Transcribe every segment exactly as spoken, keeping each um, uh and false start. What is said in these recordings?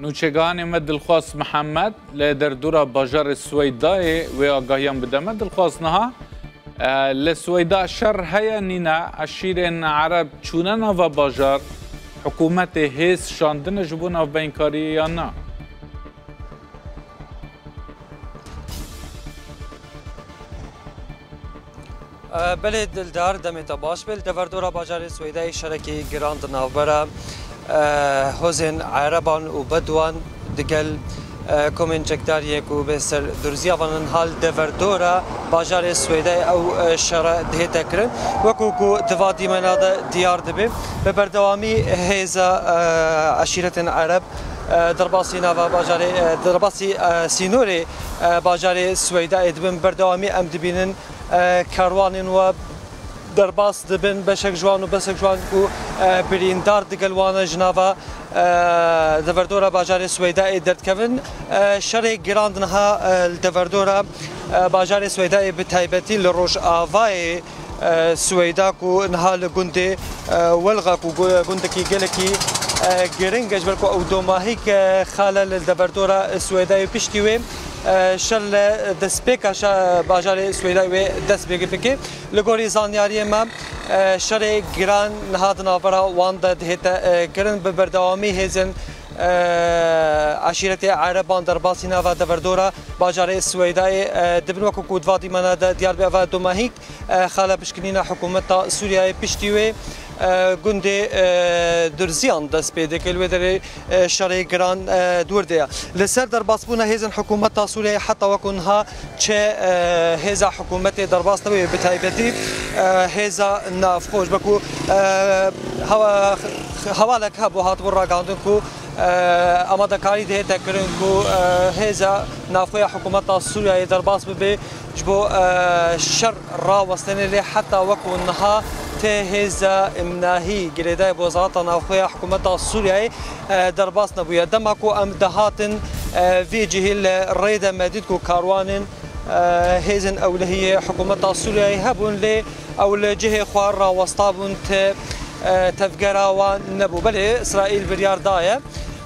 Nûçegihanê me Dilxwaz Mihemed li derdora bajarê Siweydayê wê agahiyan bide me. Dilxwaz, niha, e, li Siweyda şer heye nîne? Eşîrên Ereb çûne nava bajar? Hikûmetê hêz şandine ji bo navbeynkariyê yan na? Belê Dildar, demê te baş be. Li deverdora bajarê Swêdayê şerekî giran di navbera, e, hozên Ereban û Bedwan digel, e, komên çekdariyê ku bê ser durziya van in hal deverdora bajarê Swêdayê ew, e, şere dihête kirin. Wekû ku di va dîmena de diyar dibe, bi berdewamî hêza, e, eşîretên Ereb, e, derbasî nava bajarê, e, derbasî, e, sînorê, e, bajarê Swêdayê dibin. Berdewamî em dibînin, e, karwanên we derbas dibin, beşek ji wan û beşek ji wan ku, e, birîndar digel wan e ji nava, e, deverdora bajarê Swêdayê derdikevin. E, şerê giran di niha, e, li deverdora, e, bajarê Swêdayê bi taybetî li rojavayê, e, Swêda ku niha li gundê, e, Welga ku gu-, gundekî gelekî, e, giring e, ji ber ku ew domahîk, e, xale li deverdora Swêdayê piştî wê, e, şer li destpêka şa-, bajarê Swêdayê wê dest pê bike. Li gorî zanyariyê me, e, şerê giran niha di navbera wan de dihête, e, kirin. Bi berdewamî hêzên, e, eşîretê Ereban derbasî nava deverdora bajarê Swêdayê, e, dibin. Wekî ku di va dîmena de diyar bû, eva domahîk, e, xala pişkinîna hikûmeta Sûriyeyê piştî wê, e, gundê, e, Durziyan dest pê dike. Li wê derê, e, şerê giran, e, di wir de ye. Li ser derbasbûna hêzên hikûmeta Sûriyeyê heta wekû niha çi, e, hêza hikûmetê derbas nebûye, bi taybetî, e, hêza navxwe. Ji ber ku, e, hewa-, hewalek hebû, hatibû ragihandin ku, e, amadekarî dihête kirin ku, e, hêza navxwe ya hikûmeta Sûriyeyê derbas bibe ji bo, e, şer rawestinê, lê heta wekû niha ti hêza imnahî girêdayî bi Wezareta Navxwe ya hikûmeta Sûriyeyê, e, derbas nebûye. Dema ku em dihatin, e, vê cihê li rê de me dît ku karwanên, e, hêzên ewlehiyê hikûmeta Sûriyeyê hebûn, lê ew li cihê xwe rawestabûn, ti, e, tevgera wan nebû. Belê, Îsraîl biryar daye,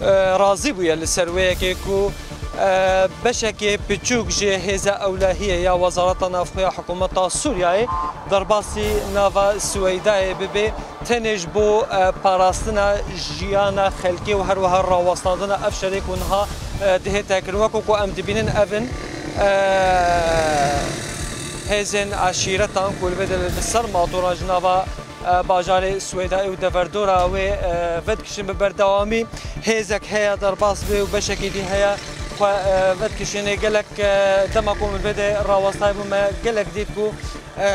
e, razî bûye li ser wê yekê ku, e, beşekê piçûk ji hêza ewlehiyê ya Wezareta Navxwe ya hikûmeta Sûriyeyê derbasî nava Siweydayê bibe, tenê ji bo, e, parastina jiyana xelkê û her wiha rawestandina ev şerê ku niha, e, dihête kirin. Wekî ku em dibînin, ev in, e, hêzên eşîretan ku li vê de li ser matoran ji nava, e, bajarê Swêdayê û deverdora wê, e, vedikişin. Bi berdewamî hêzek heye derbas bê û beşekî dî heye xwe, e, vedikişînê. Gelek, e, dema ku min vê de rawestayî bû, me gelek dît ku, e,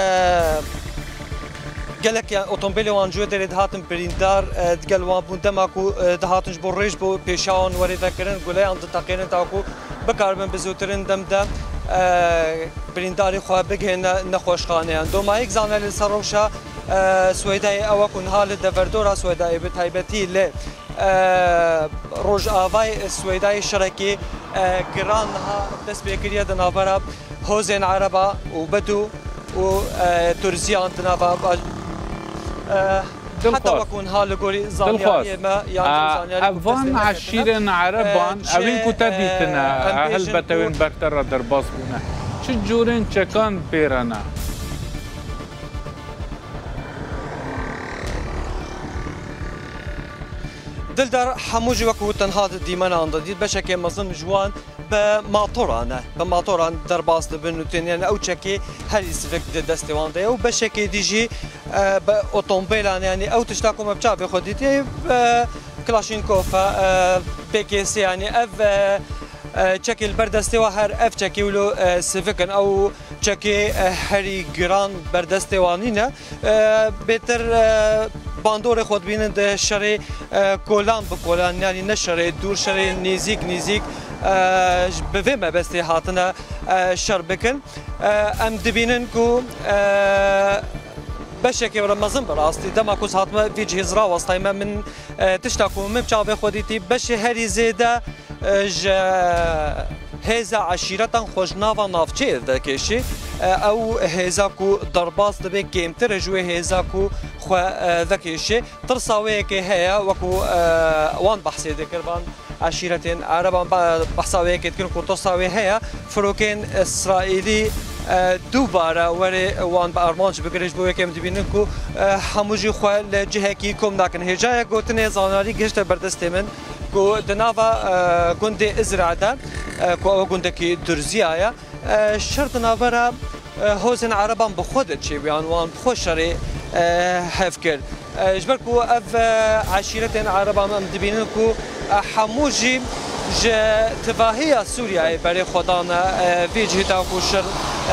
gelek, yani, otomobilê wan ji wê derê dihatin birîndar, e, digel wan bûn. Dema ku, e, dihatin ji bo rêj bo pêşiya wan werê vekirin, guleyan diteqînin, ta ku bikaribin bi zûtirin dem de, e, birîndarî xwe bigihîne nexweşxaneyan. Domahîk zanayê li ser rewşa, e, Swêdayê ew e ku niha li deverdora Swêdayê, bi taybetî li, e, rojavayê Swêdayê şerekî, e, giran niha dest pê kiriye di navbera hozên Ereba û Bedû û, e, Turziyan di nava baş-, e, heta Dilxwaz. Wekû niha li gorî Dilxwaz. Zanyariyê me, yan A, zanyariyê ev ku van destê me ketine, eşîrên Ereban, e, evên ku te çi, dîtine, e, em bêjin helbet ku ewên ber te re derbas bûne. Çi cûrên çekan pê re ne? Dildar, hemû jî wekû tenha di dîmenan de dît, beşekê mezin ji wan bi matoran e, bi matoran derbas dibin û tên, yani ew çekê herî sivik di destê wan de ye û beşekê dî jî, e, bi otomobîlan, yani ew tişta ku me bi çavê xwe dîtî, e, Klaşînkov e, e, P K S, yani ev, e, e, çekê li ber destê we her ev çekê wilo, e, sivik in. Ew çekê, e, herî giran ber destê wan nîne. E, bêtir, e, bandorê xwe dibînin di şerê, e, kolan bi kolan, yanî ne şerê dûr, şerê nêzîk, nêzîk, e, ji, bi vê mebestê hatine, e, şer bikin. E, em dibînin ku, e, beşekê were mezin bi rastî. Dema ku ez hatime vî cihê ez rawestayî me, min, e, tişta ku min çavê xwe dîtî, beşê herî zêde, e, ji hêza eşîretan xwe ji nava navçeyê vekêşî. E, ew hêza ku derbas dibe kêmtir e ji wê hêza ku xwe, e, vekêşî. Tirsa wê yekê heye, wekû, e, wan behsê dikir, van, Eşîretên Ereban be-, behsa wê yekê dikin ku tirsa wê heye, firokên Îsraîlî, e, dubare were wan bi armanc bigire. Ji bo yekê em dibînin ku, e, hemû jî xwe li cihekî kom nakin. Hêjayek gotinê zanyarî gihişte ber destê min ku di nava, e, gundê Îzra de, e, ku ew gundekî Durziya ye, e, şer di navbera, e, hozên Ereban bi xwe de çêbû, yan wan bi xwe şerê, e, hev kir. E, ji ber ku ev, e, eşîretên Ereban em dibînin ku, e, hemû jî ji tivahiya Sûriyeyê berê xwe dane, e, vê cihê da ku şer,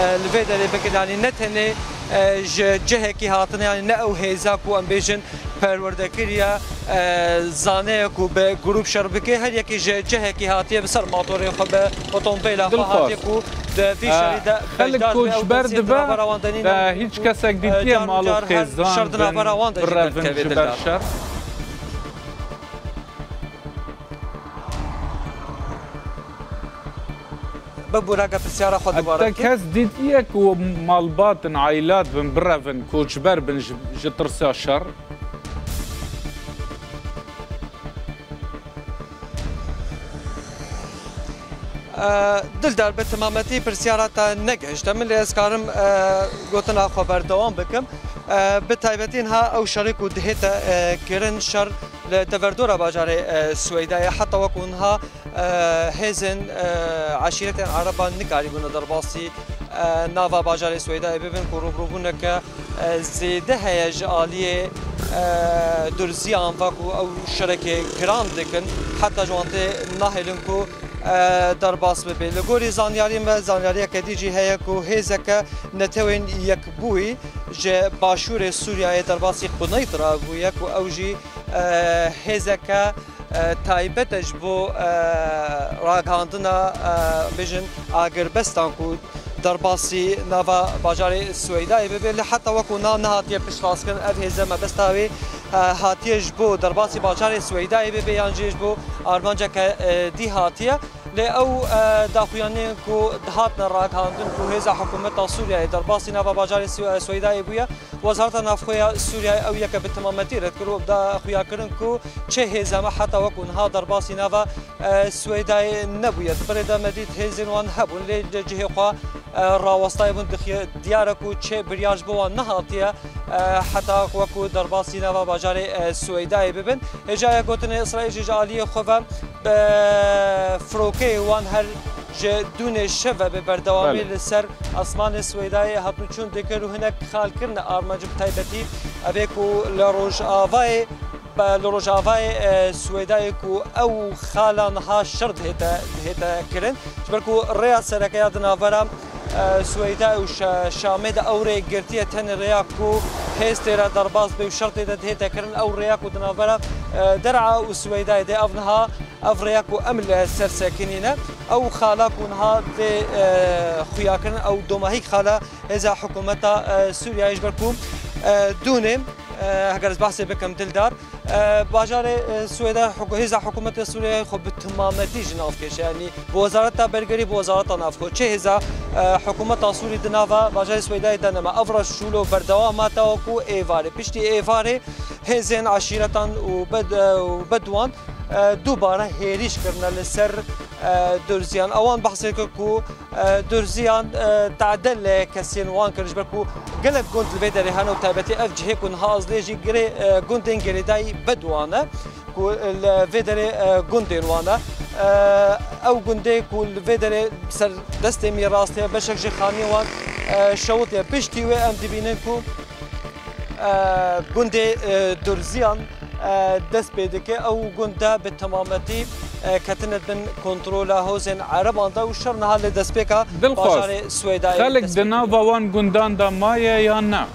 e, li vê derê bikin. Yanî ne tenê, e, ji cihekî hatine, yanî ne ew hêza ku em bêjin perwerde kiriye, e, zaneye ku bi grûp şer bike, her yekî ji cihekî hatiye, bi ser matorê xwe, bi otomobîla xwe Dilxwaz. hatiye ku di vî E, şerî de xelk beşdar be, ew koçber destê dibe, di navbera wan de nîne, e, hîç ku, kesek e, dîtiye car û mal û car her xêzan şer di navbera wan de jî birevin derkeve ji ber Dildar. şer. Bibûre, ge pirsyara xwe dubare Heta bike. kes dîtiye ku malbat in, ailat bin, birevin, koçber bin ji, ji tirsa şer? E, Dildar, bi timametî pirsyara te negihişte min, lê ez karim, e, gotina xwe berdewam bikim. E, bi taybetî niha ew şerê ku dihête, e, kirin, şer li deverdora bajarê, e, Swêdayê, heta wekû niha, e, hêzên, e, eşîretên Ereban nikarîbûne derbasî, e, nava bajarê Swêdayê bibin ku rûbirûbûneke, e, zêde heye ji aliyê, e, Durziyan ve ku ew şerekê giran dikin, heta ji wan tê nahêlin ku, e, derbas bibe. Li gorî zanyariyên me, zanyariyeke dî jî heye ku hêzeke Netewên Yekbûyî ji başûrê Sûriyeyê derbasî Quneyt re bûye ku ew jî, e, hêzeke, e, taybet e ji bo, e, ragihandina, e, bêjin agirbestan ku derbasî nava bajarê Swêdayê bibe, lê heta wekû niha nehatiye piştrastkirin. Ev hêze mebesta wê, e, hatiye ji bo derbasî bajarê Swêdayê bibe yan jî ji bo armanceke, e, dî hatiye. Lê ew, e, daxuyaniyên ku dihatine ragihandin ku hêza hikûmeta Sûriyeyê derbasî nava bajarê Swi-, Swêdayê bûye, Wezareta Navxwe ya Sûriyeyê ew yeke bi timametî red kir û da xuyakirin ku çi hêze me heta wekû niha derbasî nava, e, Swêdayê nebûye. Di birê de me dît hêzên wan hebûn, lê li cihê xwe, e, rawestayê bûn. Dixiye-, diyar e ku çi biryar ji bo wan nehatiye, e, heta wekû derbasî nava bajarê, e, Swêdayê bibin. Hêjayek gotinê Îsraîl jî ji aliyê xwe ve bi firokeyê wan her ji dûnê şev ve bi berdewamî Belê. li ser esmanê Swêdayê hatûçûn dikir û hinek xalkirine armanc, bi taybetî evê ku li Rojavayê, be-, li Rojavayê, e, Swêdayê ku ew xala niha şer dihête, dihête kirin. Ji ber ku rêya sereke ya di navbera, e, Swêdayê û Şa-, Şamê de ew rê girtiye, tenê rêya ku hêz tê re derbas bê û şer tê de dihête kirin, ew rêya ku di navbera, e, Der'a û Swêdayê de, ev niha ev rêya ku em li ser sekinî ne, ew xala ku niha tê, e, xuyakirin, ew domahîk xala hêza hikûmeta, e, Sûriyeyê, ji ber ku, e, dûnê, e, heger ez behsê bikim, Dildar, e, bajarê, e, Swêdayê, hikû-, hêza hikûmetê Sûriyeyê xwe bi timametî ji nav kêşe. Yanî bi Wezareta Bergerî, bi Wezareta Navxwe, çi hêza, e, hikûmeta Sûrî di nava bajarê Swêdayê de nema. Ev re şûlo berdewam e, tawa ku êvarê. Piştî êvarê hêzên eşîretan û bed-, e, û bedwan, e, dubare hêrîş kirine li ser, e, Durziyan. Ewan behsê kir ku, e, Durziyan, e, tade li kesên wan kir, ji ber ku gelek gund li vê derê hene û taybetî ev cihê ku niha ez lê jî girê, e, gundên girêdayî Bedwan e, ku li vê derê, e, gundên wan e. E, ew gundê ku li vê derê ser destê min yê rastê ye, beşek ji xaniyên wan, e, şewitiye. Piştî wê em dibînin ku, e, gundê, e, Durziyan, e, dest pê dike. Ew gund de bi temametî, e, ketine bin kontrola hozên Ereban de û şer niha li destpêka Dilxwaz, bajarê Swêdayê xelk dest pê di kiriye. Nava wan gundan de maye yan na?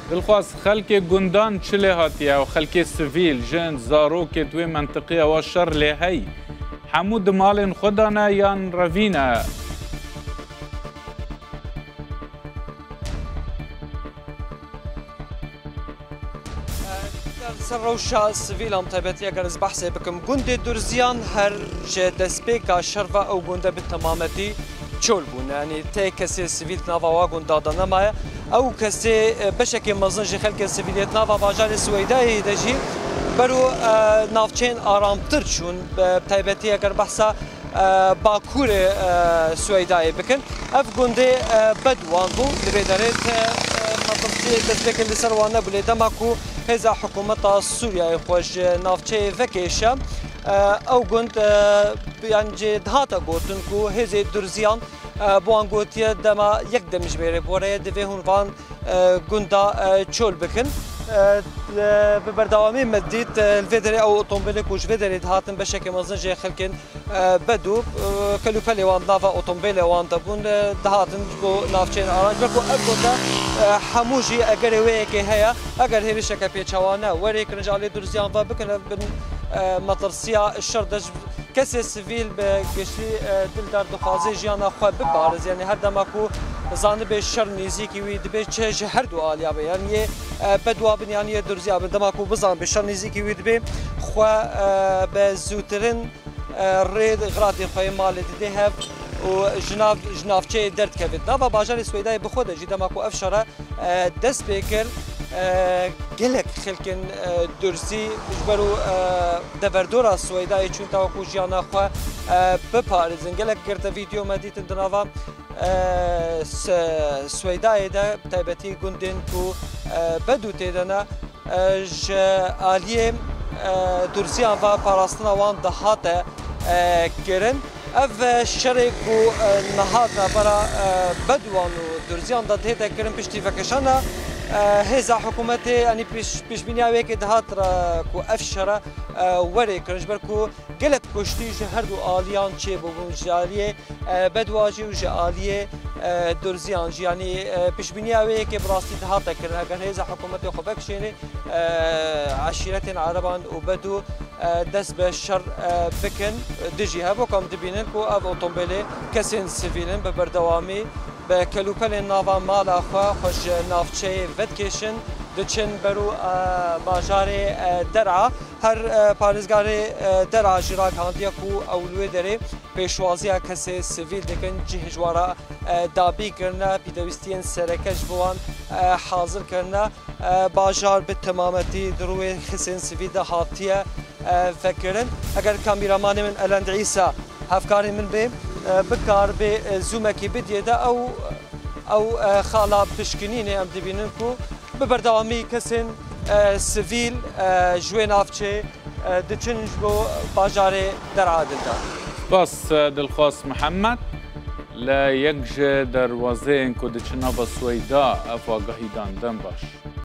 Dilxwaz, xelkê gundan çi lê hatiye û xelkê sivîl, jin, zarokê di wê mentiqeya wa şer lê hey, hemû di malên xwe de ne yan revî ne? Ser rewşa sivîlan taybetî eger ez behsê bikim, gundê Durziyan her ji destpêka şer ve ew gunde bi temametî çol bûn. Yanî tê kesê sivîl di nava wa gunda de nemaye. Ew kesê, e, beşekê mezin ji xelkê sivîlê di nava bajarê Siweydayê de jî ber û, e, navçeyên aramtir çûn. Bi taybetî eger behsa, e, bakurê, e, Siweydayê bikin. Ev gundê, e, bed wan bû. Li vê derê te, e, metirsiyê destpêkê li ser wan nebû. Lê dema ku hêza hikûmeta Sûriyeyê xwe ji navçeyê vekêşe, e, ew gund, e, yanî dihate gotin ku hêzê Durziyan, e, bi wan gotiye dema yek demjimêrê bi we re ye, divê hûn van, e, gunda, e, çol bikin. E, e, bi berdewamî me dît, e, li vê derê ew otomobilê ku ji vê derê dihatin beşeke mezin jê xelkên, e, bedû, e, kelûpelê wan di nava otomobilê wan de bûn, e, dihatin ji bo navçeyên aran. Ji ber ku ev gunda, e, hemû jî egerê wê yekê heye, eger hêrişeke pêçawane werê kirin ji aliyê Durziyan ve bikin, ev bin, e, metirsiya şer de ji Kesê sivîl bi giştî, e, dil derdixwaze jiyana xwe biparêz. Yanî her dema ku zanibê şer nêzîkî wî dibe, çi ji her du aliya be. Yanî yê, e, bedwa bin yan yê durziya bin. Dema ku bizanibê şer nêzîkî wî dibe, xwe, e, bi zûtirin, e, rê xiratê xwe yê malê didê hev û ji nav, ji navçeyê derdikeve. Nava bajarê Swêdayê bi xwe de jî dema ku ev şer e, e, dest pê kir, e, gelek xelkên, e, Durzî ji ber û, e, deverdora Swêdayê çûn ta ku jiyana xwe, e, biparêzin. Gelek girtevî dî me dîtin di nava, e, S-, Swêdayê de, bi taybetî gundên ku, e, bedû tê de ne, e, ji aliyê, e, Durziyan ve parastina wan dihate, e, kirin. Ev, e, şerê ku, e, niha navbera, e, Bedûan û Durziyan de dihête kirin piştî vekişana, e, hêza hikûmetê, yanî pêş-, pêşbîniya wê yekê dihat re ku ev şere, e, werê kirin, ji ber ku gelek kuştî ji her du aliyan çêbûbûn, ji aliyê, e, Bedûa jî û ji aliyê, e, Durziyan jî. Yanî, e, pêşbîniya wê yekê bi rastî dihate kirin, eger hêza hikûmetê xwe vekişênê, e, eşîretên Ereban û Bedû e, dest bi şer, e, bikin. Dijî hev, wek em dibînin ku ev otomobilê kesên sivîl in, bi berdewamî bi kelûpelên nava mala xwe, xwe ji navçeyê vedikêşin, diçin ber û, e, bajarê, e, Der'a. Her, e, parêzgarê, e, Der'a jî ragihandiye ku ew li wê derê pêşwaziya kesê sivîl dikin, cih ji wan re, e, dabî kirine, pêdewîstiyên sereke ji bo wan, e, hazir kirine. E, bajar bi temametî di rûyê kesên sivîl de hatiye, e, vekirin. Eger kameramanê min Elend Îsa hevkarê min bê, e, bikar bê, e, zoomekî bidiyê de ew, ew, e, xala pişkinînê em dibînin ku bi berdewamî kesên, e, sivîl, e, ji wê navçê, e, diçin ji bo bajarê Der'a de. Spas, e, Dilxwaz Mihemed. Li yek ji derwazeyên ku diçin nava Swêda ev agahî dan. Dem baş.